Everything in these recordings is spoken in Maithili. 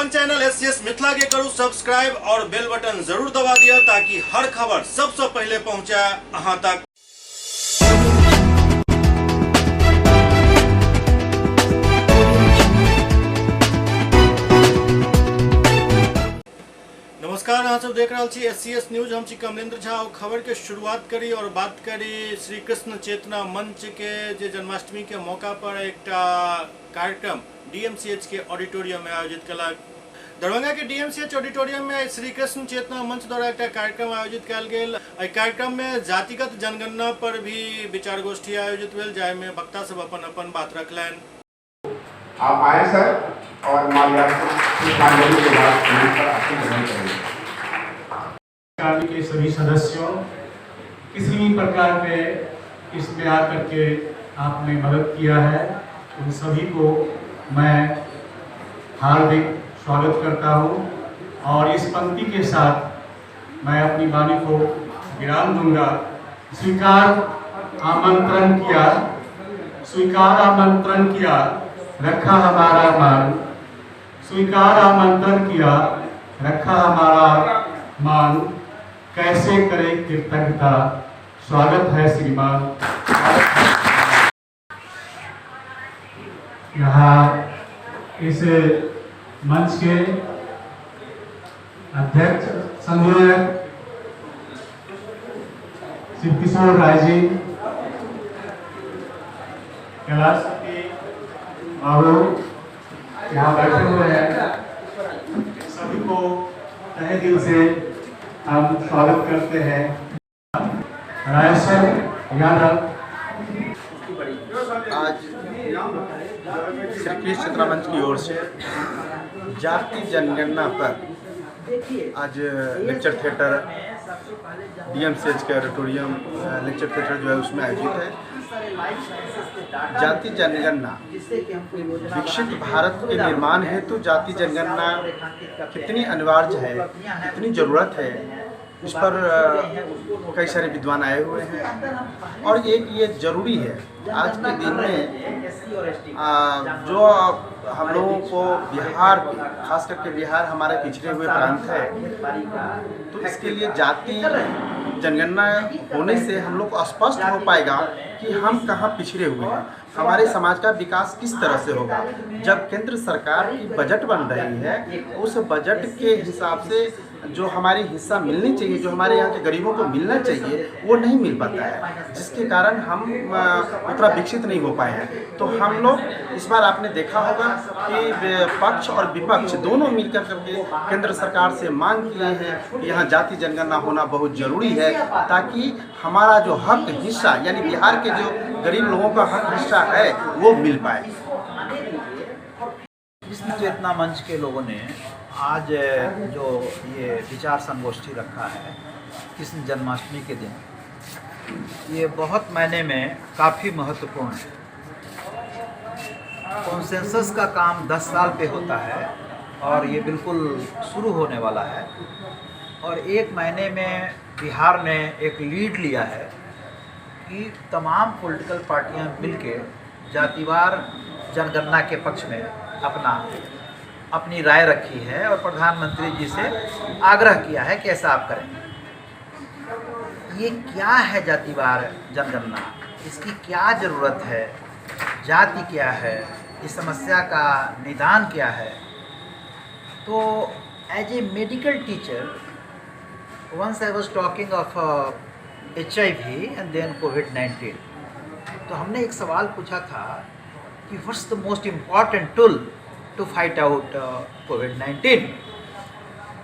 अपन चैनल एससीएस मिथिला के करू सब्सक्राइब और बेल बटन जरूर दबा दिया ताकि हर खबर सबसे पहले पहुंचे अहां तक। नमस्कार, अहाँ सब देख रहल छी एससीएस न्यूज। हम छी कमलेंद्र झा और खबर के शुरुआत करी और बात करी श्री कृष्ण चेतना मंच के जे जन्माष्टमी के मौका पर एकटा कार्यक्रम डीएमसीएच के ऑडिटोरियम में आयोजित कयलक। दरभंगा के डीएमसीएच ऑडिटोरियम में श्री कृष्ण चेतना मंच द्वारा एकटा कार्यक्रम आयोजित कयल गेल। एहि कार्यक्रम में जातिगत जनगणना पर भी विचार गोष्ठी आयोजित भेल, जाहि में वक्ता सब अपन अपन बात रखलनि। आप आए सर और माल्यार्पण पुष्पांजलि के बाद मंच पर आसन ग्रहण करेंगे। कार्य के सभी सदस्यों, किसी भी प्रकार के इसमें आकर के आपने मदद किया है, उन सभी को मैं हार्दिक स्वागत करता हूं और इस पंक्ति के साथ मैं अपनी वाणी को विराम दूंगा। स्वीकार आमंत्रण किया, स्वीकार आमंत्रण किया, रखा हमारा मान। स्वीकार आमंत्रण किया, रखा हमारा मान। कैसे करे कृतज्ञता, स्वागत है श्रीमान। यहाँ इस मंच के अध्यक्ष संयोजक शिव किशोर राय जी, कैलाश बाबू यहाँ बैठे हुए हैं, सभी को तहे दिल से हम स्वागत करते हैं। रायेश्वर यादव। आज श्री कृष्ण चेतना मंच की ओर से जाति जनगणना पर आज लेक्चर थिएटर डीएमसीएच के ऑडिटोरियम लेक्चर थिएटर जो है उसमें आयोजित है। जाति जनगणना विकसित भारत के निर्माण हेतु जाति जनगणना कितनी अनिवार्य है, कितनी ज़रूरत है, इस पर कई सारे विद्वान आए हुए हैं और एक ये ज़रूरी है। आज के दिन में जो हम लोगों को बिहार, खास करके बिहार हमारे पिछड़े हुए प्रांत है, तो इसके लिए जाति जनगणना होने से हम लोग को स्पष्ट हो पाएगा कि हम कहाँ पिछड़े हुए हैं, हमारे समाज का विकास किस तरह से होगा। जब केंद्र सरकार की बजट बन रही है, उस बजट के हिसाब से जो हमारी हिस्सा मिलनी चाहिए, जो हमारे यहाँ के गरीबों को मिलना चाहिए, वो नहीं मिल पाता है, जिसके कारण हम उतना विकसित नहीं हो पाए हैं। तो हम लोग इस बार आपने देखा होगा कि पक्ष और विपक्ष दोनों मिलकर करके केंद्र सरकार से मांग किए हैं कि यहाँ जाति जनगणना होना बहुत ज़रूरी है, ताकि हमारा जो हक हिस्सा, यानी बिहार के जो गरीब लोगों का हक हिस्सा है, वो मिल पाए। कृष्ण चेतना मंच के लोगों ने आज जो ये विचार संगोष्ठी रखा है कृष्ण जन्माष्टमी के दिन, ये बहुत मायने में काफ़ी महत्वपूर्ण है। कॉन्सेंसस का काम 10 साल पे होता है और ये बिल्कुल शुरू होने वाला है और एक महीने में बिहार ने एक लीड लिया है कि तमाम पॉलिटिकल पार्टियां मिलके जातिवार जनगणना के पक्ष में अपनी राय रखी है और प्रधानमंत्री जी से आग्रह किया है कि ऐसा आप करें। ये क्या है जातिवार जनगणना, इसकी क्या ज़रूरत है, जाति क्या है, इस समस्या का निदान क्या है। तो as a medical teacher once I was talking of HIV and then COVID-19, तो हमने एक सवाल पूछा था कि what's the most important tool to fight out COVID-19।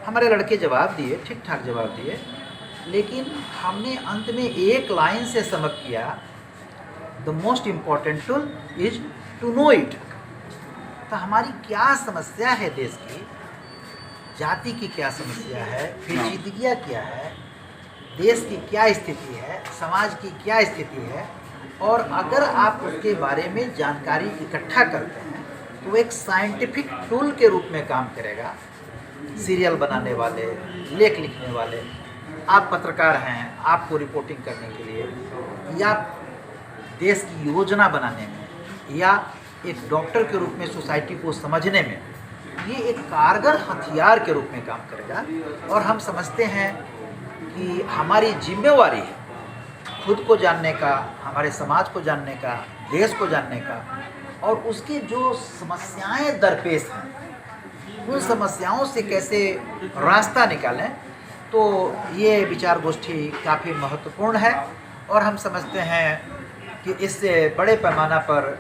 हमारे लड़के जवाब दिए, ठीक ठाक जवाब दिए, लेकिन हमने अंत में एक लाइन से समअप किया, the most important tool is to know it. तो हमारी क्या समस्या है देश की, जाति की क्या समस्या है, पेचीदगियाँ क्या है, देश की क्या स्थिति है, समाज की क्या स्थिति है, और अगर आप उसके बारे में जानकारी इकट्ठा करते हैं तो एक साइंटिफिक टूल के रूप में काम करेगा। सीरियल बनाने वाले, लेख लिखने वाले, आप पत्रकार हैं, आपको रिपोर्टिंग करने के लिए या देश की योजना बनाने में या एक डॉक्टर के रूप में सोसाइटी को समझने में ये एक कारगर हथियार के रूप में काम करेगा। और हम समझते हैं कि हमारी जिम्मेवारी है खुद को जानने का, हमारे समाज को जानने का, देश को जानने का, और उसकी जो समस्याएं दरपेश हैं उन समस्याओं से कैसे रास्ता निकालें। तो ये विचार गोष्ठी काफ़ी महत्वपूर्ण है और हम समझते हैं कि इससे बड़े पैमाना पर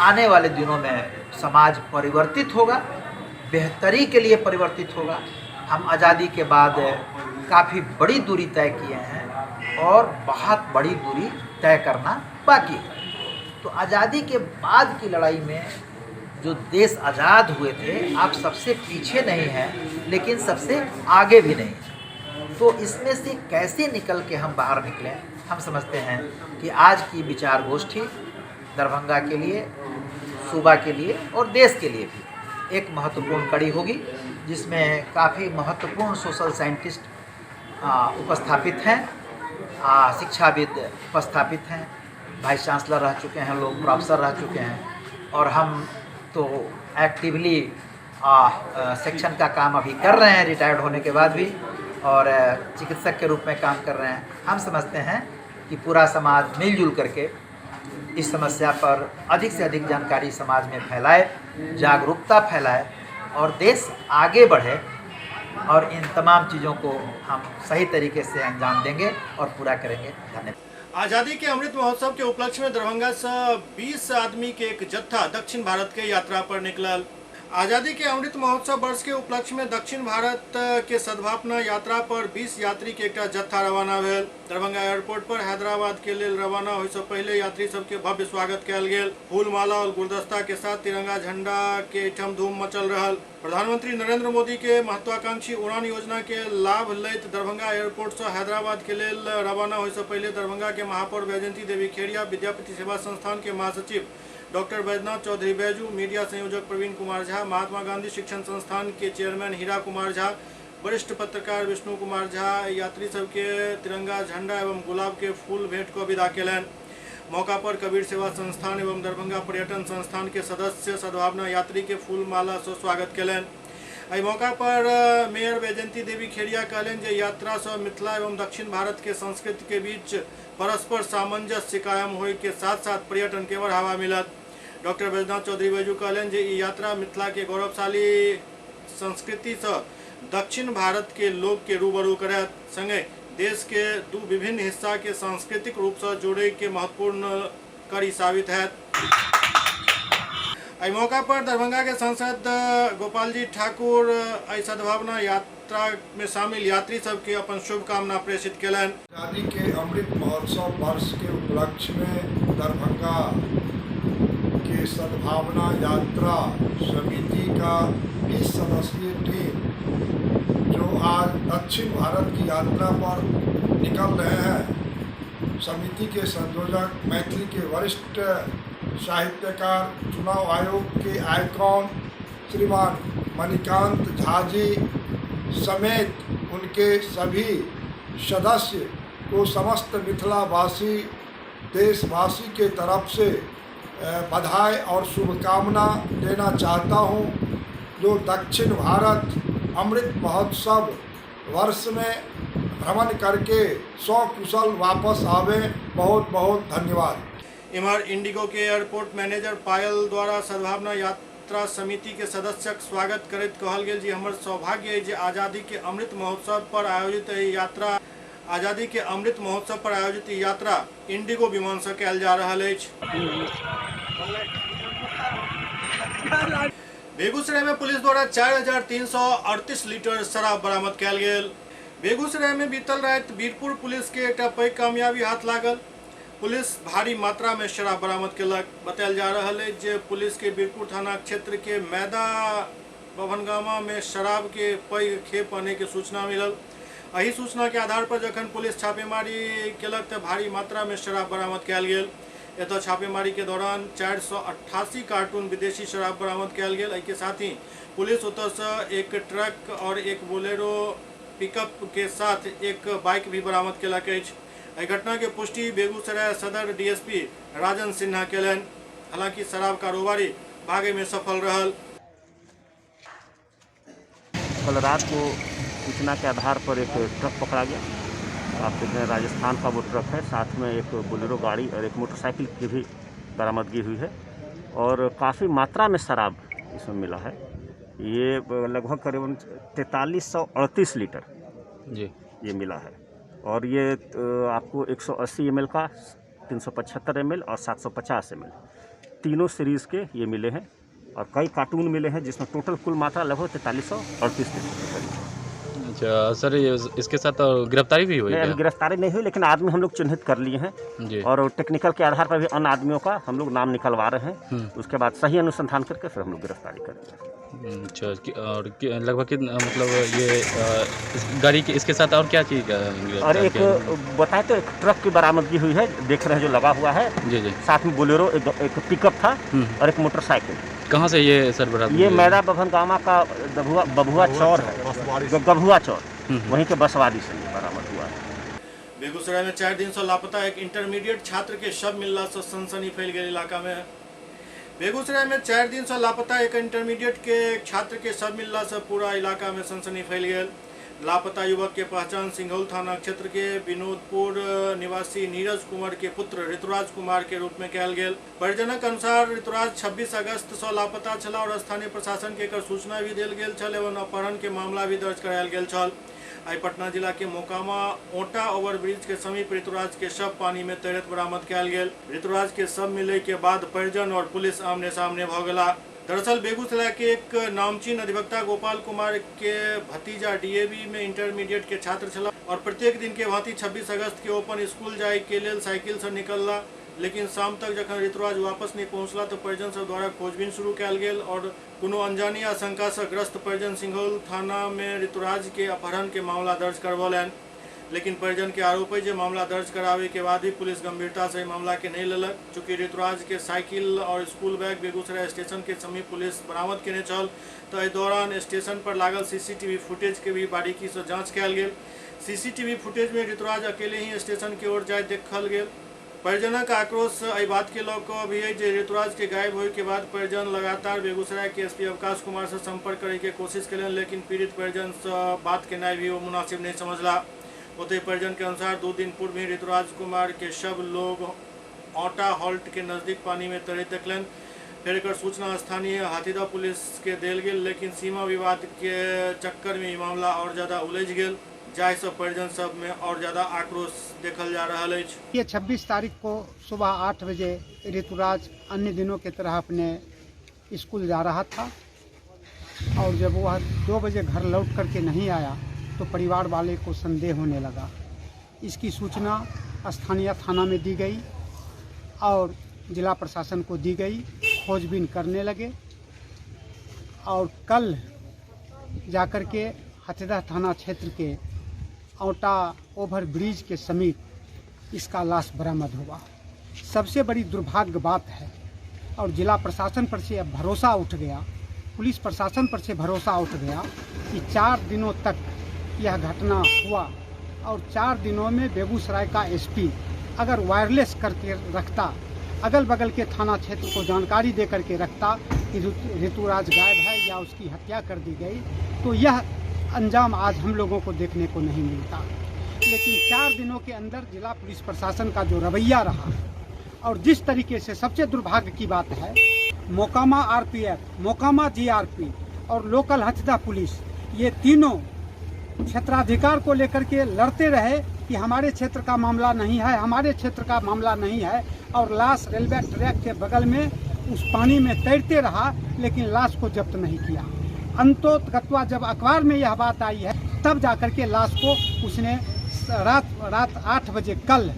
आने वाले दिनों में समाज परिवर्तित होगा, बेहतरी के लिए परिवर्तित होगा। हम आज़ादी के बाद काफ़ी बड़ी दूरी तय किए हैं और बहुत बड़ी दूरी तय करना बाकी है। तो आज़ादी के बाद की लड़ाई में जो देश आज़ाद हुए थे, आप सबसे पीछे नहीं हैं लेकिन सबसे आगे भी नहीं हैं। तो इसमें से कैसे निकल के हम बाहर निकलें, हम समझते हैं कि आज की विचार गोष्ठी दरभंगा के लिए, सूबा के लिए और देश के लिए भी एक महत्वपूर्ण कड़ी होगी, जिसमें काफ़ी महत्वपूर्ण सोशल साइंटिस्ट उपस्थापित हैं, शिक्षाविद उपस्थापित हैं, वाइस चांसलर रह चुके हैं लोग, प्रोफेसर रह चुके हैं, और हम तो एक्टिवली सेक्शन का काम अभी कर रहे हैं रिटायर्ड होने के बाद भी, और चिकित्सक के रूप में काम कर रहे हैं। हम समझते हैं कि पूरा समाज मिलजुल करके इस समस्या पर अधिक से अधिक जानकारी समाज में फैलाए, जागरूकता फैलाए और देश आगे बढ़े, और इन तमाम चीज़ों को हम सही तरीके से अंजाम देंगे और पूरा करेंगे। धन्यवाद। आज़ादी के अमृत महोत्सव के उपलक्ष्य में दरभंगा से 20 आदमी के एक जत्था दक्षिण भारत के यात्रा पर निकलल। आज़ादी के अमृत महोत्सव वर्ष के उपलक्ष्य में दक्षिण भारत के सद्भावना यात्रा पर 20 यात्री के एकटा जत्था रवाना भेल। दरभंगा एयरपोर्ट पर हैदराबाद के लेल रवाना होय से पहले यात्री सबके भव्य स्वागत कयल गेल। फूल माला और गुलदस्ता के साथ तिरंगा झंडा के एठम धूम मचल रहल। प्रधानमंत्री नरेंद्र मोदी के महत्वाकांक्षी उड़ान योजना के लाभ लैत दरभंगा एयरपोर्ट से हैदराबाद के लेल रवाना होय से पहले दरभंगा के महापौर वैजयंती देवी खेड़िया, विद्यापति सेवा संस्थान के महासचिव डॉक्टर बैजनाथ चौधरी बैजू, मीडिया संयोजक प्रवीण कुमार झा, महात्मा गांधी शिक्षण संस्थान के चेयरमैन हीरा कुमार झा, वरिष्ठ पत्रकार विष्णु कुमार झा यात्री सबके तिरंगा झंडा एवं गुलाब के फूल भेंट को विदा केलनि। मौका पर कबीर सेवा संस्थान एवं दरभंगा पर्यटन संस्थान के सदस्य सद्भावना यात्री के फूल माला से स्वागत केलनि। एहि मौका पर मेयर वैजयंती देवी खेड़िया कहलनि जे यात्रा से मिथिला एवं दक्षिण भारत के संस्कृति के बीच परस्पर सामंजस्य कायम होय के साथ साथ पर्यटन के बढ़ावा मिलत। डॉक्टर बैजनाथ चौधरी बैजू कहलनि जे ई यात्रा मिथिला के गौरवशाली संस्कृति से दक्षिण भारत के लोग के रूबरू करत, संगे देश के दू विभिन्न हिस्सा के सांस्कृतिक रूप से जोड़े के महत्वपूर्ण कड़ी साबित है। एहि मौका पर दरभंगा के सांसद गोपाल जी ठाकुर एहि सद्भावना यात्रा में शामिल यात्री सबके अपन शुभकामना प्रेषित केलनि। आज़ादी के अमृत महोत्सव वर्ष के उपलक्ष्य में दरभंगा के सद्भावना यात्रा समिति का 20 सदस्यीय टीम जो आज दक्षिण भारत की यात्रा पर निकल रहे हैं, समिति के संयोजक मैथिली के वरिष्ठ साहित्यकार चुनाव आयोग के आइकॉन श्रीमान मणिकांत झा जी समेत उनके सभी सदस्य को समस्त मिथिलावासी देशवासी के तरफ से बधाई और शुभकामना देना चाहता हूं, जो दक्षिण भारत अमृत महोत्सव वर्ष में भ्रमण करके सकुशल वापस आवे। बहुत बहुत धन्यवाद। इम्हर इंडिगो के एयरपोर्ट मैनेजर पायल द्वारा सद्भावना यात्रा समिति के सदस्यक स्वागत करैत कहल गेल जे हमर सौभाग्य अइ जे आज़ादी के अमृत महोत्सव पर आयोजित एहि यात्रा आज़ादी के अमृत महोत्सव पर आयोजित ई यात्रा इंडिगो विमान से कयल जा रहल अछि। बेगूसराय में पुलिस द्वारा 4338 लीटर शराब बरामद कयल गेल। बेगूसराय में बीतल राति वीरपुर पुलिस के एकटा पैघ कामयाबी हाथ लागल। पुलिस भारी मात्रा में शराब बरामद केलक। बतायल जा रहल अछि जे पुलिस के वीरपुर थाना क्षेत्र के मैदा बभनगामा में शराब के पैघ खेप आने के सूचना मिलल। एहि सूचना के आधार पर जखन पुलिस छापेमारी केलक तऽ भारी मात्रा में शराब बरामद कयल गेल। एतऽ छापेमारी के दौरान 488 कार्टून विदेशी शराब बरामद कयल गेल। एहि के साथ ही पुलिस ओतऽ एक ट्रक और एक बोलेरो पिकअप के साथ एक बाइक भी बरामद केलक अछि। एहि घटना के पुष्टि बेगूसराय सदर डीएसपी राजन सिन्हा केलनि। हालांकि शराब कारोबारी भागे में सफल रहल। कल रात को सूचना के आधार पर एक ट्रक पकड़ा गया। आप देख रहे हैं राजस्थान का वो ट्रक है, साथ में एक बोलेरो गाड़ी और एक मोटरसाइकिल की भी बरामदगी हुई है और काफ़ी मात्रा में शराब इसमें मिला है। ये लगभग करीबन 4338 लीटर जी ये मिला है और ये आपको 180 ml का, 375 ml और 750 ml तीनों सीरीज़ के ये मिले हैं और कई कार्टून मिले हैं जिसमें टोटल कुल मात्रा लगभग 4338 लीटर के करीब है। अच्छा सर, ये इसके साथ और गिरफ्तारी भी हुई नहीं, अभी क्या? गिरफ्तारी नहीं हुई, लेकिन आदमी हम लोग चिन्हित कर लिए हैं जी। और टेक्निकल के आधार पर भी अन्य आदमियों का हम लोग नाम निकलवा रहे हैं। उसके बाद सही अनुसंधान करके फिर हम लोग गिरफ्तारी करेंगे। अच्छा, और लगभग कितना, मतलब ये इस गाड़ी के इसके साथ और क्या चीज़ और एक बताए तो एक ट्रक की बरामदगी हुई है, देख रहे हैं जो लगा हुआ है। जी जी। साथ में बोलेरो एक पिकअप था और एक मोटरसाइकिल। कहाँ से ये सर बरामद? ये मैदा बभन गामा का बबुआ चौर है, गभुआ चौर, वहीं के बसवाड़ी से ये बरामद हुआ है। बेगूसराय में 4 दिन से लापता एक इंटरमीडिएट छात्र के शव मिलला से सनसनी फैल गई इलाका में। बेगूसराय में 4 दिन से लापता एक इंटरमीडिएट के छात्र के शव मिलला से पूरा इलाका में सनसनी फैल गई। लापता युवक के पहचान सिंघौल थाना क्षेत्र के विनोदपुर निवासी नीरज कुमार के पुत्र ऋतुराज कुमार के रूप में कयल गेल। परिजनक अनुसार ऋतुराज 26 अगस्त से लापता छला और स्थानीय प्रशासन के एकर सूचना भी देल गेल छल एवं अपहरण के मामला भी दर्ज करायल गेल छल। आई पटना जिला के मोकामा ओटा ओवरब्रिज के समीप ऋतुराज के शव पानी में तैरत बरामद कयल गेल। ऋतुराज के शव मिले के बाद परिजन और पुलिस आमने सामने भ गेला। दरअसल बेगूसराय के एक नामचीन अधिवक्ता गोपाल कुमार के भतीजा डीएवी में इंटरमीडिएट के छात्र छला और प्रत्येक दिन के भांति 26 अगस्त के ओपन स्कूल जाय के लेल साइकिल से निकलला, लेकिन शाम तक जखन ऋतुराज वापस नहीं पहुँचला तो परिजन सब द्वारा खोजबीन शुरू कयल गेल और कोनो अनजानी आशंका से ग्रस्त परिजन सिंघौल थाना में ऋतुराज के अपहरण के मामला दर्ज करवलनि। लेकिन परिजन के आरोप है जे मामला दर्ज करावे के बाद भी पुलिस गंभीरता से मामला के नहीं लेलक। चूँकि ऋतुराज के साइकिल और स्कूल बैग बेगूसराय स्टेशन के समीप पुलिस बरामद केने छल, तो एहि दौरान स्टेशन पर लागल सीसीटीवी फुटेज के भी बारीकी से जांच कयल गेल। सीसीटीवी फुटेज में ऋतुराज अकेले ही स्टेशन के ओर जाइत देखल गेल। परिजनक आक्रोश एहि बात के लऽ कऽ भी है जे ऋतुराज के गायब होय के बाद परिजन लगातार बेगूसराय के एसपी अवकाश कुमार से संपर्क करे के कोशिश केलनि, लेकिन पीड़ित परिजन से बात केनाइ भी ओ मुनासिब नहीं समझला। ओतहि परिजन के अनुसार 2 दिन पूर्व ही ऋतुराज कुमार के शव लोग औटा हॉल्ट के नज़दीक पानी में तैरैत देखलनि। फेर एकर सूचना स्थानीय हाथीदह पुलिस के देल गेल, लेकिन सीमा विवाद के चक्कर में ई मामला और ज़्यादा उलझि गेल, जाहिसँ परिजन सब में और ज़्यादा आक्रोश देखल जा रहा अछि। ये 26 तारीख को सुबह 8 बजे ऋतुराज अन्य दिनों के तरह अपने स्कूल जा रहा था और जब वह 2 बजे घर लौट करके नहीं आया तो परिवार वाले को संदेह होने लगा। इसकी सूचना स्थानीय थाना में दी गई और जिला प्रशासन को दी गई। खोजबीन करने लगे और कल जाकर के हथीदह थाना क्षेत्र के औटा ओवर ब्रिज के समीप इसका लाश बरामद हुआ। सबसे बड़ी दुर्भाग्य बात है और जिला प्रशासन पर से अब भरोसा उठ गया, पुलिस प्रशासन पर से भरोसा उठ गया कि 4 दिनों तक यह घटना हुआ और 4 दिनों में बेगूसराय का एसपी अगर वायरलेस करके रखता, अगल बगल के थाना क्षेत्र को जानकारी दे करके रखता कि ऋतुराज गायब है या उसकी हत्या कर दी गई, तो यह अंजाम आज हम लोगों को देखने को नहीं मिलता। लेकिन 4 दिनों के अंदर जिला पुलिस प्रशासन का जो रवैया रहा और जिस तरीके से, सबसे दुर्भाग्य की बात है, मोकामा आरपीएफ, मोकामा जीआरपी और लोकल हथीदह पुलिस, ये तीनों क्षेत्राधिकार को लेकर के लड़ते रहे कि हमारे क्षेत्र का मामला नहीं है, हमारे क्षेत्र का मामला नहीं है, और लाश रेलवे ट्रैक के बगल में उस पानी में तैरते रहा, लेकिन लाश को जब्त नहीं किया। अंतोतगत्वा जब अखबार में यह बात आई है तब जाकर के लाश को उसने रात 8 बजे कल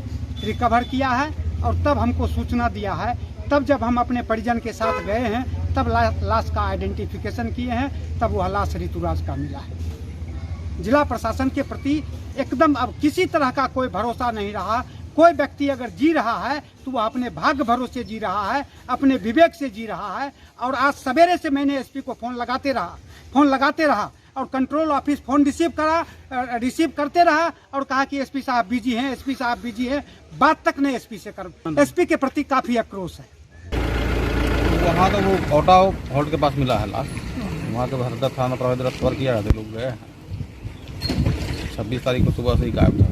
रिकवर किया है और तब हमको सूचना दिया है। तब जब हम अपने परिजन के साथ गए हैं तब लाश का आइडेंटिफिकेशन किए हैं, तब वह लाश ऋतुराज का मिला है। जिला प्रशासन के प्रति एकदम अब किसी तरह का कोई भरोसा नहीं रहा। कोई व्यक्ति अगर जी रहा है तो वह अपने भाग्य भरोसे जी रहा है, अपने विवेक से जी रहा है। और आज सवेरे से मैंने एसपी को फ़ोन लगाते रहा और कंट्रोल ऑफिस फ़ोन रिसीव करते रहा और कहा कि एसपी साहब बिजी हैं, एसपी साहब बिजी हैं, बात तक नहीं एसपी से कर। एसपी के प्रति काफ़ी आक्रोश है। वहाँ तो वो ऑटो हॉल्ट के पास मिला है लाश, वहाँ के हरदा थाना प्रभारी द्वारा खबर किया गया, लोग गए। 26 तारीख को सुबह से ही गायब था।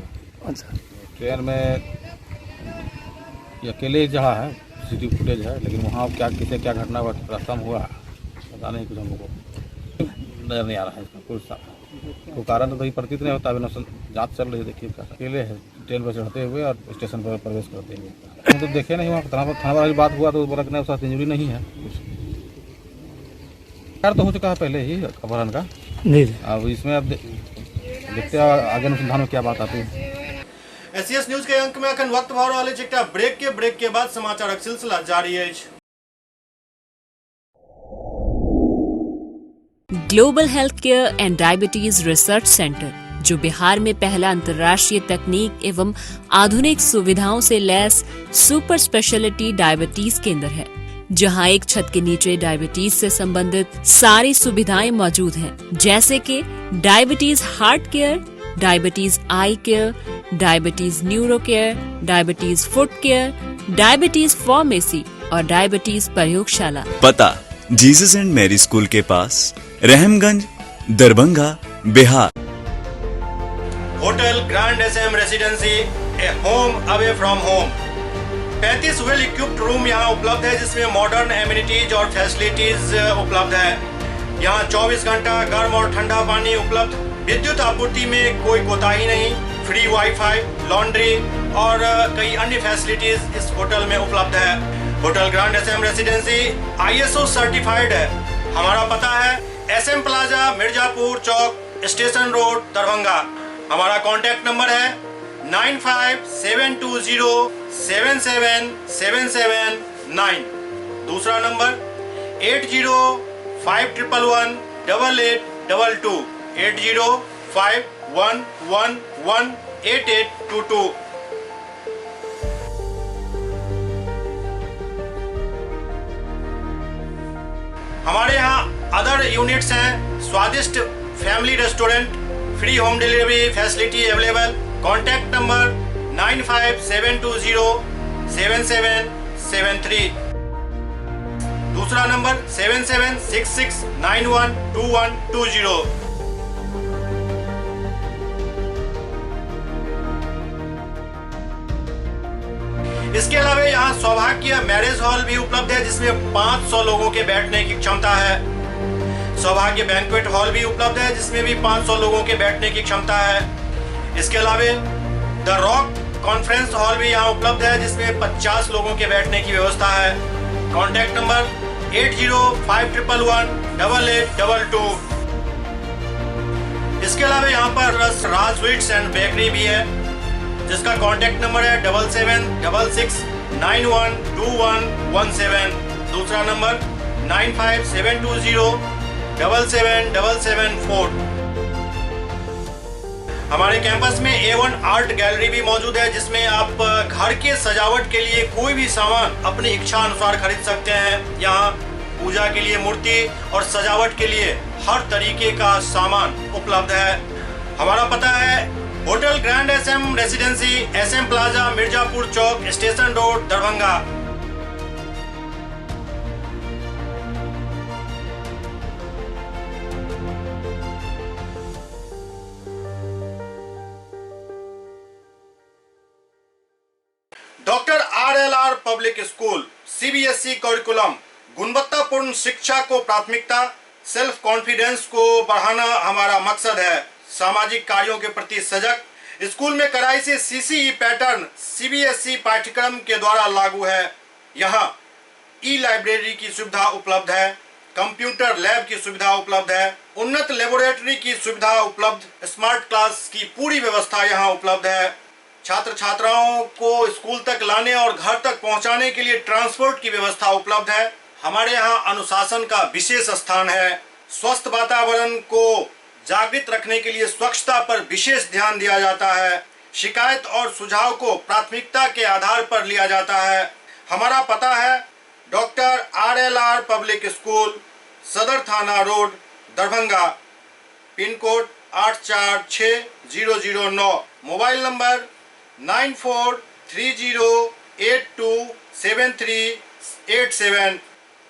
अच्छा। ट्रेन में ये अकेले जहाँ है, सीसीटीवी फुटेज है, लेकिन वहाँ क्या किसे क्या घटना रास्ता में हुआ पता नहीं, कुछ हम लोग को नजर नहीं आ रहा है। इसका कोई कारण तो कहीं प्रतीत नहीं होता। अभी जांच चल रही है, देखिए अकेले है ट्रेन पर चढ़ते हुए और स्टेशन पर प्रवेश करते हुए। हम तो देखे नहीं, वहाँ थाना पर बात हुआ तो बोला कि नहीं, उसका इंजरी नहीं है कुछ। तो हो चुका है पहले ही अपहरण का। अब इसमें अब देखते हैं आगे अनुसंधान में क्या बात आती है। एससीएस न्यूज के अंक में अखन वक्त भऽ रहल अछि एकटा ब्रेक के बाद समाचारक सिलसिला जारी अछि। Global health care and diabetes research centre, जो बिहार में पहला अंतर्राष्ट्रीय तकनीक एवं आधुनिक सुविधाओं से लैस सुपर स्पेशलिटी डायबिटीज केंद्र है, जहां एक छत के नीचे डायबिटीज से संबंधित सारी सुविधाएं मौजूद हैं, जैसे कि diabetes heart care, diabetes eye care, diabetes neuro care, diabetes foot care, diabetes pharmacy और डायबिटीज प्रयोगशाला। पता जीसस एंड मैरी स्कूल के पास, Rahamganj, Darbhanga, Bihar. Hotel grand SM residency, a home away from home. 35 well equipped room यहाँ उपलब्ध है, जिसमें मॉडर्न एमिनिटीज और फैसिलिटीज उपलब्ध है। यहाँ 24 घंटा गर्म और ठंडा पानी उपलब्ध, विद्युत आपूर्ति में कोई कोताही नहीं, फ्री वाईफाई, लॉन्ड्री और कई अन्य फैसिलिटीज इस होटल में उपलब्ध है। Hotel grand SM residency ISO certified है। हमारा पता है SM plaza, Mirzapur Chowk, station road, Darbhanga. हमारा कॉन्टैक्ट नंबर है 9572077779। दूसरा नंबर 805111 8822, 8051118822। हमारे यहाँ अदर यूनिट्स हैं, स्वादिष्ट family restaurant, free home delivery facility available. Contact number 9572077773। दूसरा नंबर 7766912120। इसके अलावा यहाँ सौभाग्य मैरिज हॉल भी उपलब्ध है, जिसमें 500 लोगों के बैठने की क्षमता है। सौभाग्य बैंक्वेट हॉल भी उपलब्ध है, जिसमें भी 500 लोगों के बैठने की क्षमता है। इसके अलावा the rock conference hall भी यहाँ उपलब्ध है, जिसमें 50 लोगों के बैठने की व्यवस्था है। Contact number 805111 8822। इसके अलावा यहाँ पर राज स्वीट्स एंड बेकरी भी है, जिसका कॉन्टैक्ट नंबर है 7766912117। दूसरा नंबर 9572077774। हमारे कैंपस में A1 art gallery भी मौजूद है, जिसमें आप घर के सजावट के लिए कोई भी सामान अपनी इच्छा अनुसार खरीद सकते हैं। यहाँ पूजा के लिए मूर्ति और सजावट के लिए हर तरीके का सामान उपलब्ध है। हमारा पता है hotel grand SM residency, SM plaza, Mirzapur Chowk, station road, Darbhanga. Doctor RLR public school, CBSE curriculum, गुणवत्तापूर्ण शिक्षा को प्राथमिकता, सेल्फ कॉन्फिडेंस को बढ़ाना हमारा मकसद है। सामाजिक कार्यों के प्रति सजग, स्कूल में कड़ाई से सीसीई पैटर्न सीबीएसई पाठ्यक्रम के द्वारा लागू है। यहाँ ई लाइब्रेरी की सुविधा उपलब्ध है, कंप्यूटर लैब की सुविधा उपलब्ध है, उन्नत लेबोरेटरी की सुविधा उपलब्ध, स्मार्ट क्लास की पूरी व्यवस्था यहाँ उपलब्ध है। छात्र छात्राओं को स्कूल तक लाने और घर तक पहुँचाने के लिए ट्रांसपोर्ट की व्यवस्था उपलब्ध है। हमारे यहाँ अनुशासन का विशेष स्थान है। स्वस्थ वातावरण को जागृत रखने के लिए स्वच्छता पर विशेष ध्यान दिया जाता है। शिकायत और सुझाव को प्राथमिकता के आधार पर लिया जाता है। हमारा पता है doctor RLR public school, Sadar थाना road, Darbhanga, pin code 846009। Mobile number 9430827387,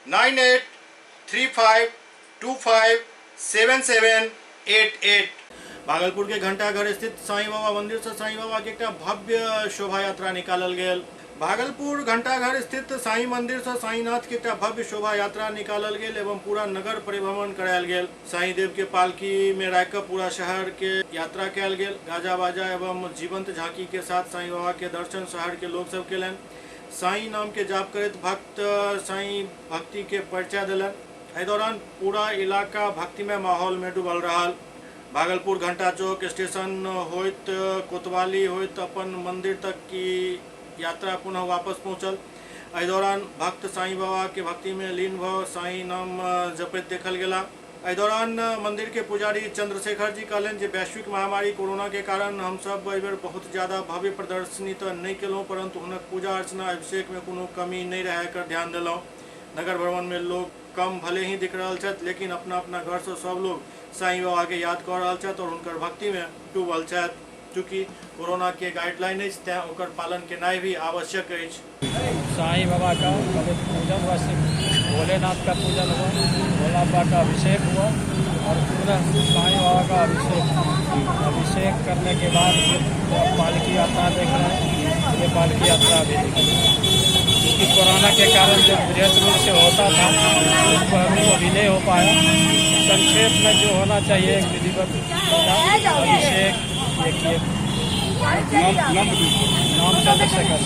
9835 25 77 88। Bhagalpur के घंटाघर स्थित साईं बाबा मंदिर से साईं बाबा के एकटा भव्य शोभा यात्रा निकालल गेल। भागलपुर घंटाघर स्थित साईं मंदिर से साईंनाथ के एकटा भव्य शोभा यात्रा निकालल गेल एवं पूरा नगर परिभ्रमण करायल गेल। साईं देव के पालकी में राखि कऽ पूरा शहर के यात्रा कयल गेल। गाजा बाजा एवं जीवंत झांकी के साथ साईं बाबा के दर्शन शहर के लोग सब केलनि। साईं नाम के जाप करैत भक्त साईं भक्ति के परिचय देलनि। एहि दौरान पूरा इलाका भक्तिमय माहौल में डूबल रहल। भागलपुर घंटा चौक स्टेशन होइत कोतवाली होइत अपन मंदिर तक की यात्रा पुनः वापस पहुंचल। एहि दौरान भक्त साईं बाबा के भक्ति में लीन भऽ साईं नाम जपैत देखल गेला। एहि दौरान मंदिर के पुजारी चंद्रशेखर जी कहलनि जे वैश्विक महामारी कोरोना के कारण हमसब एहि बेर बहुत ज्यादा भव्य प्रदर्शनी तऽ नहि केलहुँ, परंतु हुनक पूजा अर्चना अभिषेक में कोनो कमी नहि रहै एकर ध्यान देलहुँ। नगर भ्रमण में लोग कम भले ही दिख रहल छथि, लेकिन अपना अपना घर से सब लोग साईं बाबा के याद कऽ रहल छथि और हुनकर भक्ति में डूबल छथि। चूँकि कोरोना के गाइडलाइन अछि तें ओकर पालन केनाइ भी आवश्यक अछि। साईं बाबा का पवित्र पूजन हुआ, शिव भोलेनाथ का पूजन हुआ, भोला बाबा का अभिषेक हुआ और पुनः साईं बाबा का अभिषेक अभिषेक करने के बाद फिर पालकी यात्रा देख रहे हैं। ये पालकी यात्रा अभी देख रहे हैं क्योंकि कोरोना के कारण जो बृहत रूप से होता था उसको अभी नहीं हो पाया। संक्षेप में जो होना चाहिए एक विधिवत पूजा अभिषेक ये किए। नाम चंद्रशेखर।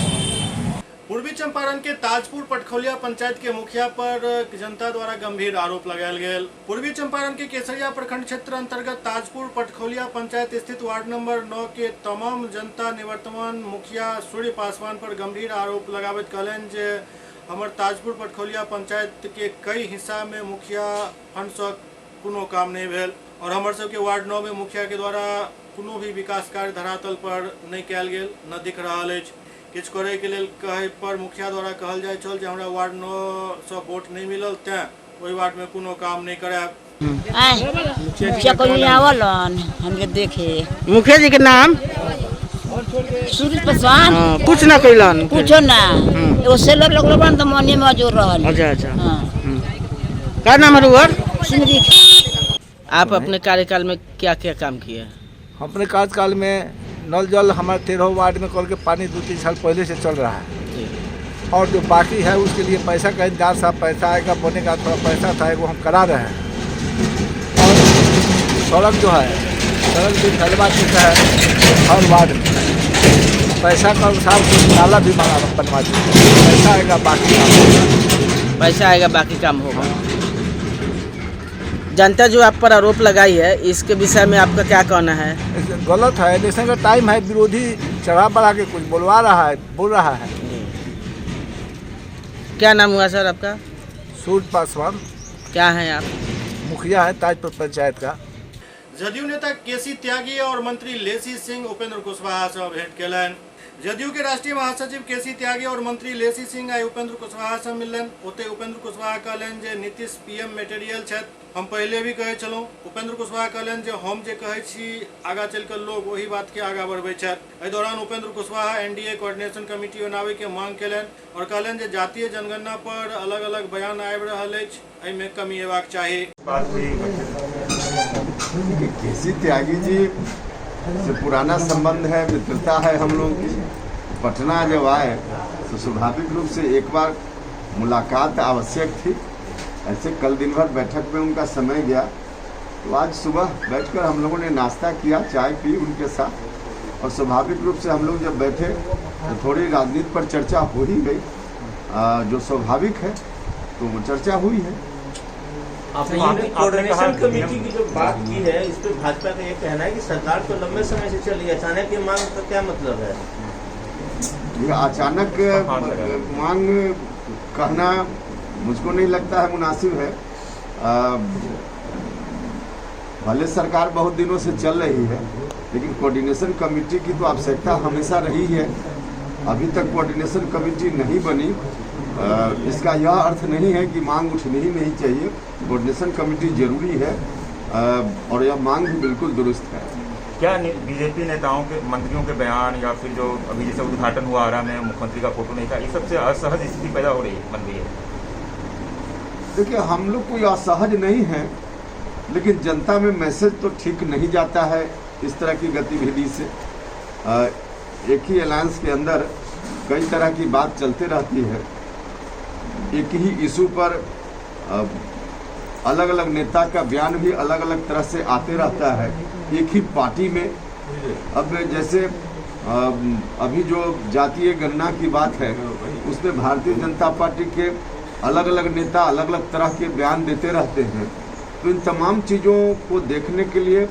पूर्वी चंपारण के ताजपुर पटखौलिया पंचायत के मुखिया पर जनता द्वारा गंभीर आरोप लगायल गेल। पूर्वी चंपारण के केसरिया प्रखंड क्षेत्र अंतर्गत ताजपुर पटखौलिया पंचायत स्थित वार्ड नंबर 9 के तमाम जनता निवर्तमान मुखिया सूर्य पासवान पर गंभीर आरोप लगाबैत कहलनि जे हमर ताजपुर पटखौलिया पंचायत के कई हिस्सा में मुखिया फंड से कोनो काम नहीं भेल और हमर सबके वार्ड 9 में मुखिया के द्वारा कोनो भी विकास कार्य धरातल पर नहीं कयल गेल, न दिख रहल अछि। किछु करैके लेल कहै पर मुखिया द्वारा कहल जाइ छल जे हमरा वार्ड 9 से वोट नहीं मिलल तें ओहि वार्ड में कोनो काम नहीं करायब। मुखिया कोई आवलन हमके देखे। मुखिया जी के नाम सूरज पासवान। हाँ, कुछ ना कैलन। कुछो ना, एगो सेलर लगलो बन तो मने मजूर रहल। अच्छा अच्छा। हाँ। का नाम है रुअर? सुनरी। आप अपने कार्यकाल में क्या क्या काम किए? हम अपने कार्यकाल में नल जल हमारे 13 वार्ड में कल के पानी 2-3 साल पहले से चल रहा है और जो बाकी है उसके लिए पैसा का इंतजार साहब पैसा आएगा बनेगा, थोड़ा पैसा था वो हम करा रहे हैं। और सड़क जो है सड़क भी फैलवा चुका है हर वार्ड में, पैसा का अनुसार कुछ नाला भी बनवा चुके हैं। पैसा आएगा बाकी काम होगा, पैसा आएगा बाकी काम होगा। जनता जो आप पर आरोप लगाई है इसके विषय में आपका क्या कहना है? गलत है, इलेक्शन का टाइम है, विरोधी चढ़ा बढ़ा के कुछ बोलवा रहा है, बोल रहा है। क्या नाम हुआ सर आपका? सूरज पासवान। क्या है आप? मुखिया है ताजपुर पंचायत का। जदयू नेता केसी त्यागी और मंत्री लेसी सिंह उपेंद्र कुशवाहा से भेंट केलनि। जदयू के राष्ट्रीय महासचिव केसी त्यागी और मंत्री लेसी सिंह आई उपेंद्र कुशवाहा से मिललनि। ओतहि उपेंद्र कुशवाहा कहलनि जे नीतीश पीएम मेटेरियल छथि, हम पहले भी कहै छलहुँ। उपेंद्र कुशवाहा कहलनि जे हम जे कहै छी आगा चलि कऽ लोग ओही बात के आगा बढ़बै छथि। एहि दौरान Upendra Kushwaha NDA coordination committee बनाबै के मांग केलनि और कहलनि जे जातीय जनगणना पर अलग अलग बयान आबि रहल अछि, एहिमे कमी अयबाक चाही। केसी त्यागी जी से पुराना संबंध है, मित्रता है हम लोगों की। पटना जब आए तो स्वाभाविक रूप से एक बार मुलाकात आवश्यक थी। ऐसे कल दिन भर बैठक में उनका समय गया, तो आज सुबह बैठकर हम लोगों ने नाश्ता किया, चाय पी उनके साथ और स्वाभाविक रूप से हम लोग जब बैठे तो थोड़ी राजनीति पर चर्चा हो ही गई, जो स्वाभाविक है, तो वो चर्चा हुई है। आपने कोऑर्डिनेशन कमेटी की जो बात की है इस पर भाजपा का ये कहना है कि सरकार तो लंबे समय से चल रही है, अचानक ये मांग का क्या मतलब है? ये अचानक मांग कहना मुझको नहीं लगता है मुनासिब है। भले सरकार बहुत दिनों से चल रही है, लेकिन कोऑर्डिनेशन कमेटी की तो आवश्यकता हमेशा रही है। अभी तक कोऑर्डिनेशन कमेटी नहीं बनी, इसका यह अर्थ नहीं है कि मांग उठनी ही नहीं चाहिए। कोऑर्डिनेशन कमेटी जरूरी है और यह मांग भी बिल्कुल दुरुस्त है। क्या बीजेपी नेताओं के मंत्रियों के बयान या फिर जो अभी जैसे उद्घाटन हुआ आरा में मुख्यमंत्री का फोटो नहीं था, इस सबसे असहज स्थिति पैदा हो रही है, बन रही है? देखिए, हम लोग कोई असहज नहीं है। लेकिन जनता में मैसेज तो ठीक नहीं जाता है इस तरह की गतिविधि से। एक ही अलायंस के अंदर कई तरह की बात चलते रहती है, एक ही इशू पर अलग अलग नेता का बयान भी अलग अलग तरह से आते रहता है एक ही पार्टी में। अब जैसे अभी जो जातीय गणना की बात है, उसमें भारतीय जनता पार्टी के अलग अलग नेता अलग अलग तरह के बयान देते रहते हैं। तो इन तमाम चीज़ों को देखने के लिए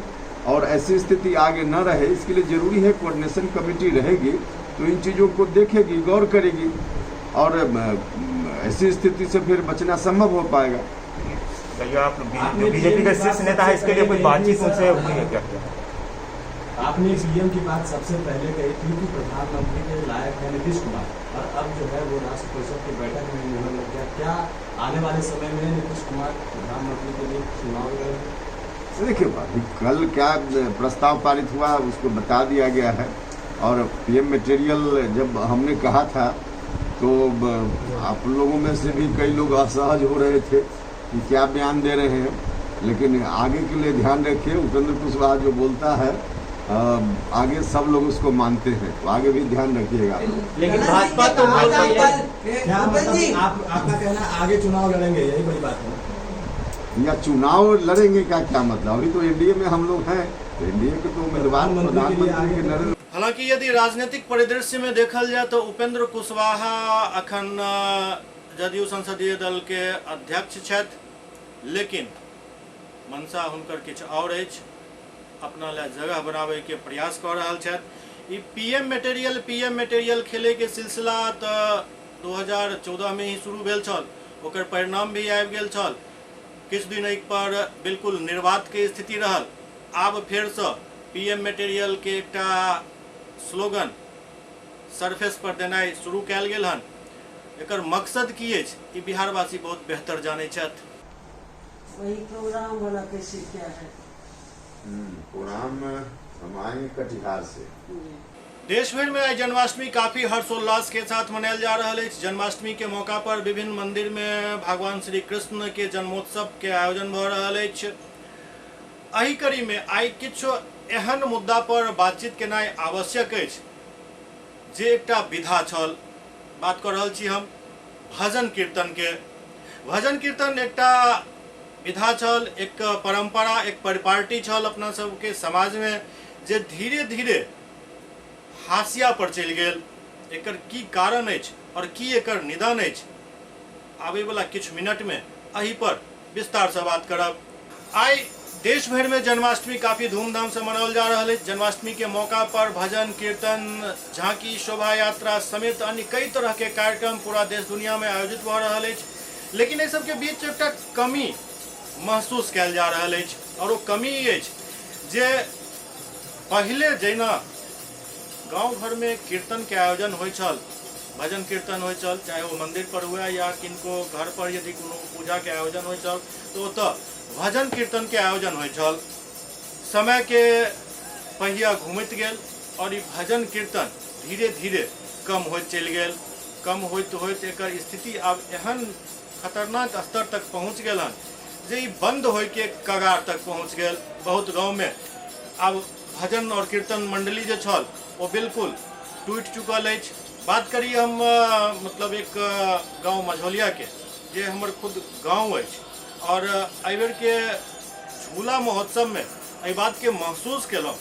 और ऐसी स्थिति आगे न रहे, इसके लिए ज़रूरी है कोऑर्डिनेशन कमेटी रहेगी तो इन चीज़ों को देखेगी, गौर करेगी और ऐसी स्थिति से फिर बचना संभव हो पाएगा। आप बीजेपी का शीर्ष नेता है, इसके लिए कोई बातचीत उनसे हुई है क्या? आपने पीएम की बात सबसे पहले कही थी कि प्रधानमंत्री के लायक है नीतीश कुमार, और अब जो है वो राष्ट्र परिषद की बैठक में मुहर लग गया। क्या आने वाले समय में नीतीश कुमार प्रधानमंत्री के लिए चुनाव लड़ेंगे? देखिए, अभी कल क्या प्रस्ताव पारित हुआ उसको बता दिया गया है, और पीएम मटेरियल जब हमने कहा था तो आप लोगों में से भी कई लोग असहज हो रहे थे कि क्या बयान दे रहे हैं, लेकिन आगे के लिए ध्यान रखिए, उपेंद्र कुशवाहा जो बोलता है आगे सब लोग उसको मानते हैं, तो आगे भी ध्यान रखिएगा। लेकिन भाजपा तो बोल रही है, क्या मतलब आपका कहना आगे चुनाव लड़ेंगे, यही बड़ी बात है? या चुनाव लड़ेंगे का क्या मतलब, अभी तो एनडीए में हम लोग हैं, तो एनडीए के तो उम्मीदवार प्रधानमंत्री के नरेंद्र। हालांकि यदि राजनीतिक परिदृश्य में देखल जाए तो उपेंद्र कुशवाहा अखन जदयू संसदीय दल के अध्यक्ष छथि, लेकिन मनसा हुनकर किछु और अछि, अपना ले जगह बनावे के प्रयास कर रहल छथि। ई पीएम मटेरियल खेले के सिलसिला तो 2014 में ही शुरू भेल छल, ओकर परिणाम भी आबि गेल छल। किछु दिन एक पर बिल्कुल निर्वात के स्थिति रहल। आब फेरसँ पीएम मटेरियल के एकटा स्लोगन सरफेस पर देनाइ शुरू कयल गेल हन। एकर मकसद की अछि ई बिहारवासी बहुत बेहतर जानै छथि। वही प्रोग्राम वाला कैसे क्या है? प्रोग्राम हम आएंगे कटिहार से। देश भर में आई जन्माष्टमी काफी हर्षोल्लास के साथ मनायल जा रहा है। जन्माष्टमी के मौका पर विभिन्न मंदिर में भगवान श्री कृष्ण के जन्मोत्सव के आयोजन भ रहा है। एही कड़ी में आई किछु एहन मुद्दा पर बातचीत केनाइ आवश्यक अछि जे एकटा विधा छल। बात कर रहल छी हम भजन कीर्तन के। भजन कीर्तन एकटा विधा छल, एक परंपरा, एक परिपाटी छल अपना सबके समाज में, जे धीरे धीरे हाशिया पर चलि गेल। एकर की कारण अछि और की एकर निदान अछि, आबैवला किछु मिनट में एहि पर विस्तार से बात करब। आइ देश भर में जन्माष्टमी काफ़ी धूमधाम से मनाओल जा रहा है। जन्माष्टमी के मौका पर भजन कीर्तन, झांकी, शोभा यात्रा समेत अन्य कई तरह के कार्यक्रम पूरा देश दुनिया में आयोजित भऽ रहल अछि। लेकिन एहि सबके बीच एकटा कमी महसूस कयल जा रहल अछि, और ओ कमी ई अछि जे पहिले जहिना गाँव घर में कीर्तन के आयोजन होइ छल, भजन कीर्तन होइ छल, चाहे वो मंदिर पर हुए या किनको घर पर यदि कोनो पूजा के आयोजन होइ छल तो ओतऽ भजन कीर्तन के आयोजन होइ छल। समय के पहिया घूमैत गेल और ई भजन कीर्तन धीरे धीरे कम होइत चलि गेल। कम होइत होइत एकर स्थिति आब एहन खतरनाक स्तर तक पहुँच गेल हन जे ई बंद होय के कगार तक पहुँच गेल। बहुत गाँव में आब भजन और कीर्तन मंडली जे छल वो बिल्कुल टूटि चुकल अछि। बात करी हम मतलब एक गाँव मझौलिया के, जे हमर खुद गाँव अछि, और एहिबेर के झूला महोत्सव में एहि बात के महसूस केलहुँ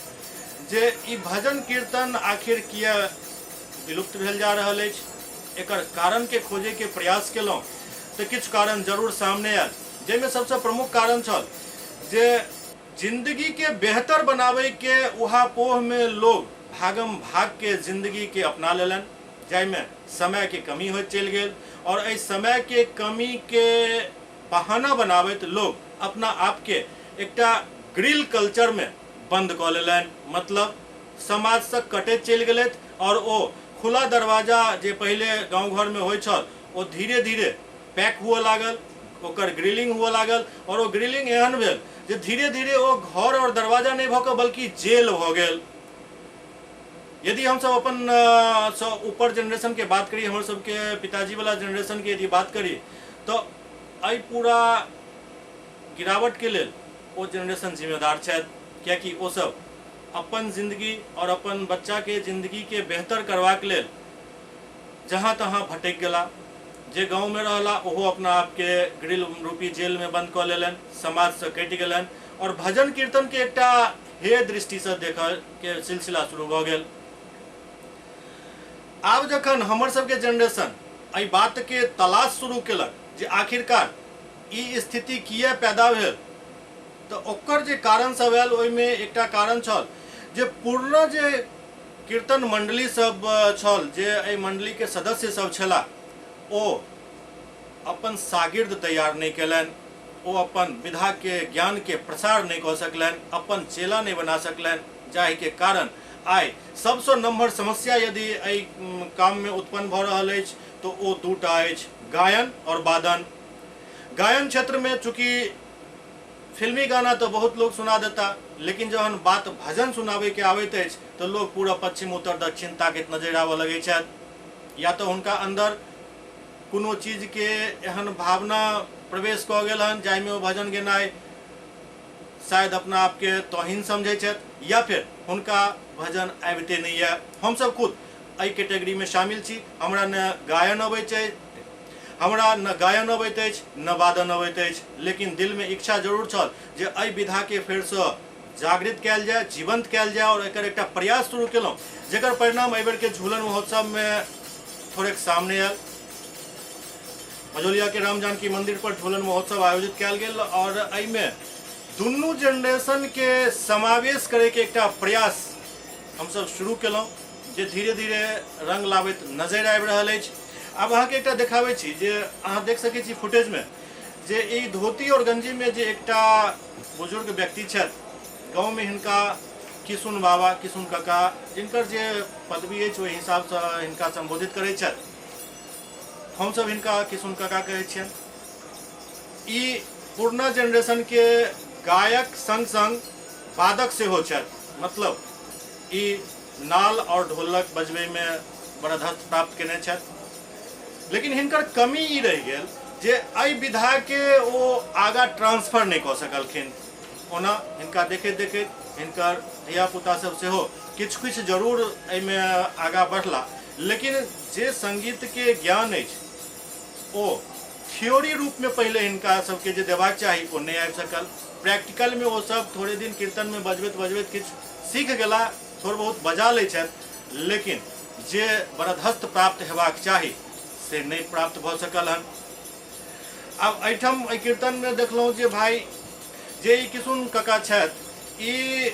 जे ई भजन कीर्तन आखिर किया विलुप्त भेल जा रहल अछि। एकर कारण के खोजे के प्रयास केलहुँ तो किछु कारण जरूर सामने आयल, जाहिमे सबसँ प्रमुख कारण छल जे जिंदगी के बेहतर बनावे के उहापोह में लोग भागम भाग के जिंदगी के अपना लेलनि, जाहिमे समय के कमी होइत चलि गेल और एहि समय के कमी के बहाना बनाबैत लोग अपना आप के एकटा ग्रिल कल्चर में बंद कऽ लेलनि, मतलब समाजसँ कटैत चलि गेलथि और ओ खुला दरवाजा जे पहिले गाँव घर में होइ छल ओ धीरे धीरे पैक हुअ लागल, ओकर ग्रिलिंग हुअ लागल और ओ ग्रिलिंग एहन भेल जे धीरे धीरे ओ घर और दरवाजा नहि भऽ कऽ बल्कि जेल भऽ गेल। यदि हमसब अपन सँ ऊपर जेनरेशन के बात करी, हमर सबके पिताजी वाला जेनरेशन के यदि बात करी तो एहि पूरा गिरावट के लेल ओ जेनरेशन जिम्मेदार छथि, कियाकि ओसभ अपन जिंदगी और अपन बच्चाके जिंदगीके बेहतर करबाक लेल जहाँ तहाँ भटकि गेला। जे गाँवमे रहला ओहो अपना आपके ग्रिल रूपी जेलमे बंद कऽ लेलनि, समाजसँ कटि गेलनि और भजन कीर्तनके एकटा हेय दृष्टिसँ देखऽके सिलसिला शुरू भऽ गेल। आब जखन हमर सबके जेनरेशन एहि बातके तलाश शुरू केलक जे आखिरकार ई स्थिति किए पैदा भेल, तऽ ओकर जे कारण सब आयल ओहिमे एकटा कारण छल जे पुरना जे कीर्तन मंडली सब छल, जे एहि मंडलीके सदस्य सब छलाह, ओ अपन शागिर्द तैयार नहि केलनि, ओ अपन विधाके ज्ञानके प्रसार नहि कऽ सकलनि, अपन चेला नहि बना सकलनि, जाहिके कारण आइ सबसँ नम्हर समस्या यदि एहि काममे उत्पन्न भऽ रहल अछि तऽ ओ दूटा अछि, गायन आओर वादन। गायन क्षेत्रमे चूँकि फिल्मी गाना तऽ बहुत लोग सुना देता, लेकिन जहन बात भजन सुनाबैके आबैत अछि तऽ लोग पूरा पश्चिम उत्तर दक्षिण ताकैत नजरि आबऽ लगै छथि। या तऽ हुनका अन्दर कोनो चीजके एहन भावना प्रवेश कऽ गेल हन जाहिमे ओ भजन गेनाइ शायद अपना आपके तौहीन समझै छथि, या फिर हुनका भजन आबिते नहि यऽ। हमसब खुद एहि कैटेगरीमे शामिल छी। हमरा ने गायन अबैत अछि, हमरा न गायन अबैत अछि न वादन अबैत अछि, लेकिन दिलमे इच्छा जरूर छल जे एहि विधाके फेरसँ जागृत कयल जाय, जीवंत कयल जाय, और एकर एकटा प्रयास शुरू केलहुँ, जकर परिणाम एहि बेरके झूलन महोत्सवमे थोड़ेक सामने आयल। मझौलिया के राम जानकी मंदिर पर झूलन महोत्सव आयोजित कयल गेल और एहिमे दुनू जेनरेशन के समावेश करैके एकटा प्रयास हमसब शुरू केलहुँ, जे धीरे धीरे रंग लाबैत नजरि आबि रहल अछि। आब अहाँके एकटा देखाबै छी जे अहाँ देख सकै छी फुटेजमे जे ई धोती और गंजीमे जे एकटा बुजुर्ग व्यक्ति छथि, गाँवमे हिनका किशुन बाबा, किशुन काका, जिनकर जे पदवी अछि ओहि हिसाबसँ हिनका सम्बोधित करै छथि। हमसब हिनका किशुन काका कहै छियनि। ई पुरना जेनरेशनके गायक संग संग वादक सेहो छथि, मतलब ई नाल और ढोलक बजबैमे बरदहस्त प्राप्त केने छथि। लेकिन हिनकर कमी ई रहि गेल जे एहि विधाके ओ आगाँ ट्रांसफर नहि कऽ सकलखिन। ओना हिनका देखैत देखैत हिनकर धियापुता सब सेहो किछु किछु जरूर एहिमे आगाँ बढ़ला, लेकिन जे संगीतके ज्ञान अछि ओ थ्योरी रूपमे पहिले हिनका सबके जे देबाक चाही ओ नहि आबि सकल। प्रैक्टिकलमे ओ सब थोड़े दिन कीर्तनमे बजबैत बजबैत किछु सीख गेला, थोड़ बहुत बजा लै छथि, लेकिन जे बरदहस्त प्राप्त हेबाक चाही से नहि प्राप्त भऽ सकल हन। आब एहिठाम एहि कीर्तनमे देखलहुँ जे भाइ जे ई किशुन काका छथि, ई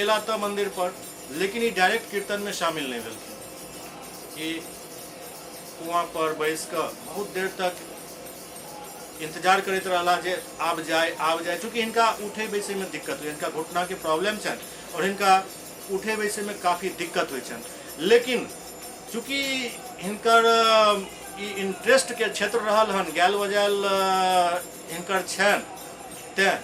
एला तऽ मन्दिर पर, लेकिन ई डायरेक्ट कीर्तनमे शामिल नहि भेलखिन। ई कुआँ पर बैस कऽ बहुत देर तक इंतजार करैत रहला जे आब जाय आब जाय। चूँकि हिनका उठै बैसैमे दिक्कत होइ, हिनका घुटनाके प्रॉब्लम छनि और हिनका उठै बैसैमे काफी दिक्कत होइ छनि, लेकिन चूँकि हिनकर ई इंटरेस्टके क्षेत्र रहल हन, गायल बजायल हिनकर छनि, तेँ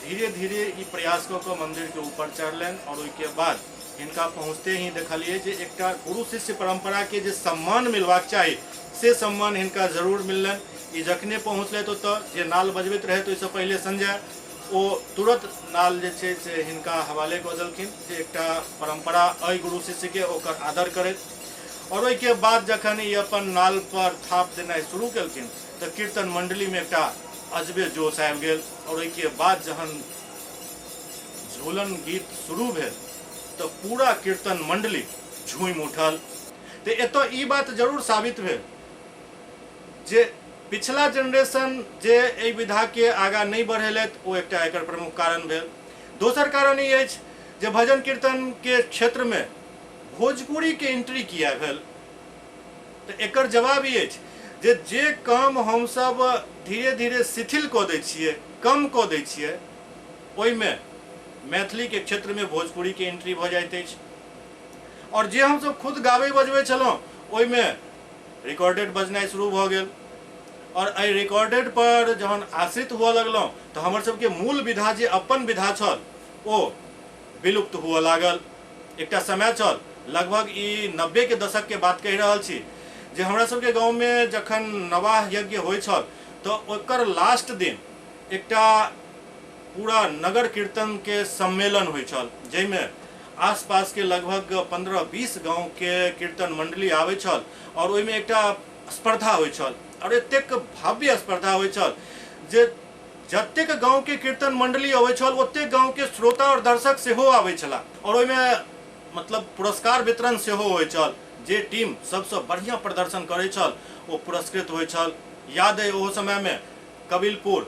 धीरे धीरे ई प्रयास कऽ कऽ मन्दिरके ऊपर चढ़लनि। और ओहिके बाद हिनका पहुँचते ही देखलियै जे एकटा गुरु शिष्य परम्पराके जे सम्मान मिलबाक चाही से सम्मान हिनका जरूर मिललनि। ई जखने पहुँचलथि ओतऽ, जे नाल बजबैत रहथि ओहिसँ पहिले संजय, ओ तुरंत नाल जे छै से हिनका हवाले कऽ देलखिन, जे एकटा परम्परा अइ गुरु शिष्यके ओकर आदर करैत। और ओहिके बाद जखन ई अपन नाल पर थाप देनाइ शुरू केलखिन तऽ कीर्तन मंडलीमे एकटा अजबे जोश आबि गेल। और ओहिके बाद जहन झूलन गीत शुरू भेल तऽ पूरा कीर्तन मंडली झूमि उठल। तऽ एतऽ ई बात जरूर साबित भेल जे पिछला जेनरेशन जे एहि विधाके आगाँ नहि बढ़ेलथि ओ एकटा एकर प्रमुख कारण भेल। दोसर कारण ई अछि जे भजन कीर्तनके क्षेत्रमे भोजपुरीके एंट्री किया भेल, तऽ एकर जवाब ई अछि जे जे काम हमसब धीरे धीरे शिथिल कऽ दै छियै, कम कऽ दै छियै, ओहिमे मैथिलीके क्षेत्रमे भोजपुरीके एंट्री भऽ जाइत अछि। आओर जे हमसब खुद गाबै बजबै छलहुँ ओहिमे रिकॉर्डेड बजनाइ शुरू भऽ गेल। और एहि रिकॉर्डेड पर जहन आश्रित हुअ लगलहुँ तऽ हमर सबके मूल विधा जे अपन विधा छल ओ विलुप्त हुअ लागल। एकटा समय छल, लगभग ई 90 के दशक के बात कहि रहल छी, जे हमरा सबके गाँवमे जखन नवाह यज्ञ होइ छल तऽ ओकर लास्ट दिन एकटा पूरा नगर कीर्तन के सम्मेलन होइ छल, जाहिमे आसपास के लगभग 15-20 गांव के कीर्तन मंडली आबै छल और ओहिमे एकटा स्पर्धा होइ छल और एतेक भव्य स्पर्धा होइ छल जे जतेक गांव के कीर्तन मंडली अबै छल ओतेक गांव के श्रोता और दर्शक सेहो आबै छलाह और ओहिमे मतलब पुरस्कार वितरण सेहो होइ छल। जे टीम सबसँ बढ़िया प्रदर्शन करै छल ओ पुरस्कृत होइ छल। याद अइ ओहो समयमे कबिलपुर,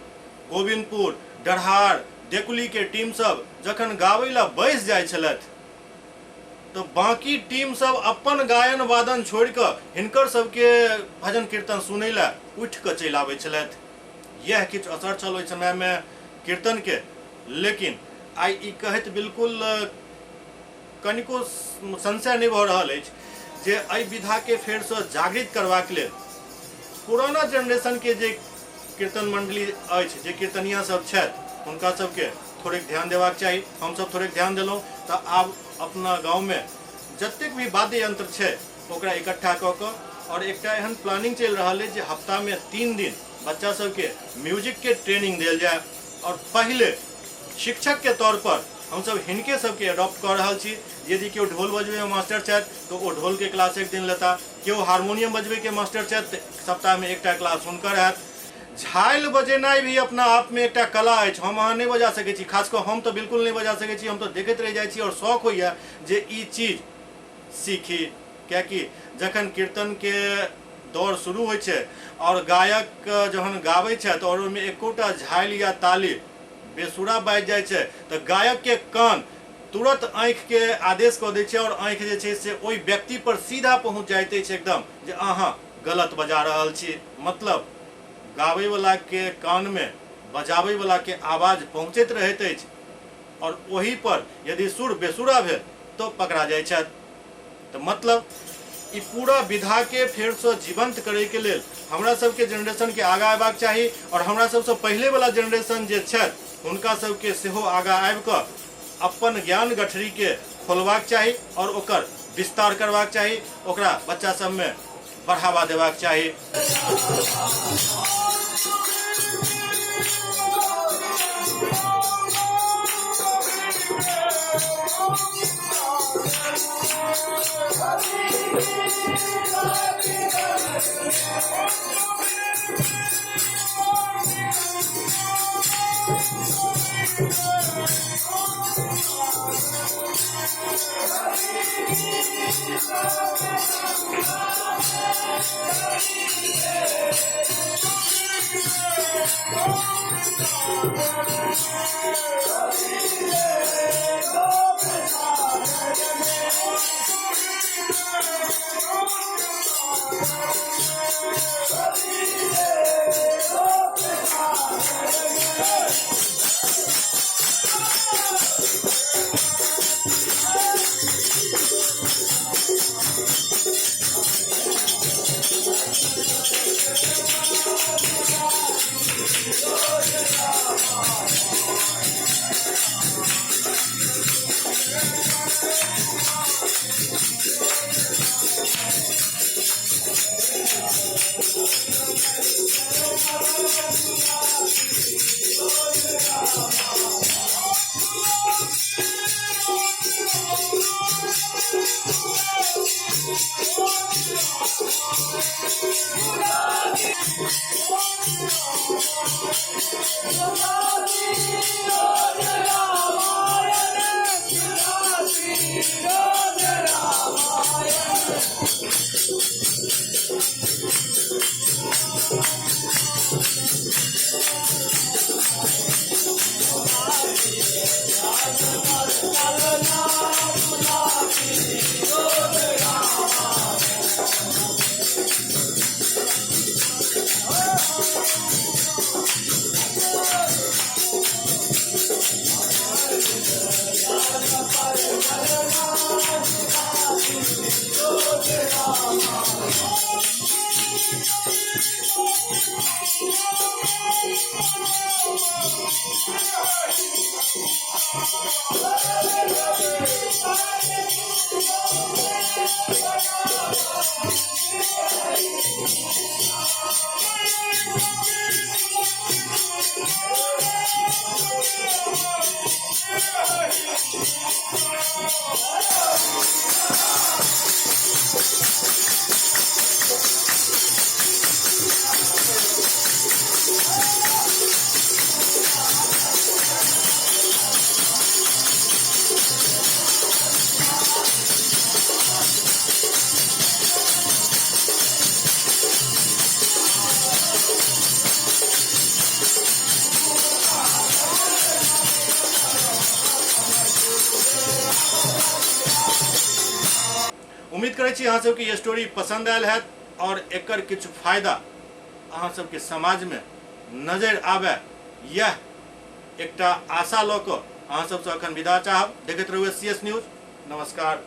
गोविंदपुर, डरहार, देकुली के टीम सब जखन गाबै ला बैस जाइ छलथि तऽ बाकी टीम सब अपन गायन वादन छोड़ि कऽ हिनकर सबके भजन कीर्तन सुनै ला उठि कऽ चलि आबै छलथि। यैह किछु असर छल ओहि समयमे कीर्तन के। लेकिन आइ ई कहैत बिल्कुल कनिको संशय नहि भऽ रहल अछि जे एहि विधाके फेरसँ जागृत करबाक लेल पुराना जेनरेशनके जे कीर्तन मण्डली अछि, जे कीर्तनिया सब छथि, हुनका सबके थोड़ेक ध्यान देबाक चाही। हमसब थोड़ेक ध्यान देलहुँ तऽ आब अपना गाँवमे जतेक भी वाद्य यंत्र छै ओकरा इकट्ठा कऽ कऽ और एकटा एहन प्लानिंग चलि रहल अछि जे हफ्तामे 3 दिन बच्चा सबके म्यूजिकके ट्रेनिंग देल जाय और पहिले शिक्षक के तौर पर हमसब हिनके सबके एडॉप्ट कऽ रहल छी। यदि केओ ढोल बजबैमे मास्टर छथि तऽ ओ ढोलके क्लास एक दिन लेता, केओ हारमोनियम बजबैके मास्टर छथि तऽ सप्ताहमे एकटा क्लास हुनकर हैत। झालि बजेनाइ भी अपना आपमे एकटा कला अछि, हम अहाँ नहि बजा सकै छी, खास कऽ हम तऽ बिल्कुल नहि बजा सकै छी। हम तऽ देखैत रहि जाइ छी आओर शौक होइए जे ई चीज सीखी, कियाकि जखन कीर्तनके दौर शुरू होइ छै आओर गायक जहन गाबै छथि आओर ओहिमे एकोटा झालि या ताली बेसुरा बाजि जाइ छै तऽ गायकके कान तुरत आँखिके आदेश कऽ दै छै आओर आँखि जे छै से ओहि व्यक्तिपर सीधा पहुँच जाइत अछि एकदम जे अहाँ गलत बजा रहल छी। मतलब गाबैवलाके कानमे बजाबैवलाके आवाज पहुँचैत रहैत अछि आओर ओहिपर यदि सुर बेसुरा भेल तऽ पकड़ा जाइ छथि। तऽ मतलब ई पूरा विधाके फेरसँ जीवंत करैके लेल हमरा सबके जेनरेशनके आगाँ अयबाक चाही आओर हमरा सबसँ पहिलेवला जेनरेशन जे छथि हुनका सबके सेहो आगाँ आबि कऽ अपन ज्ञान गठरीके खोलबाक चाही आओर ओकर विस्तार करबाक चाही, ओकरा बच्चा सबमे बढ़ावा देबाक चाही। उम्मीद करै छी अहाँ सबके ई स्टोरी पसंद आयल हैत और एकर किछु फायदा अहाँ सबके समाजमे नजरि आबय, यैह एकटा आशा लऽ कऽ अहाँ सबसँ अखन विदा चाहब। देखैत रहू एस सी एस न्यूज। नमस्कार।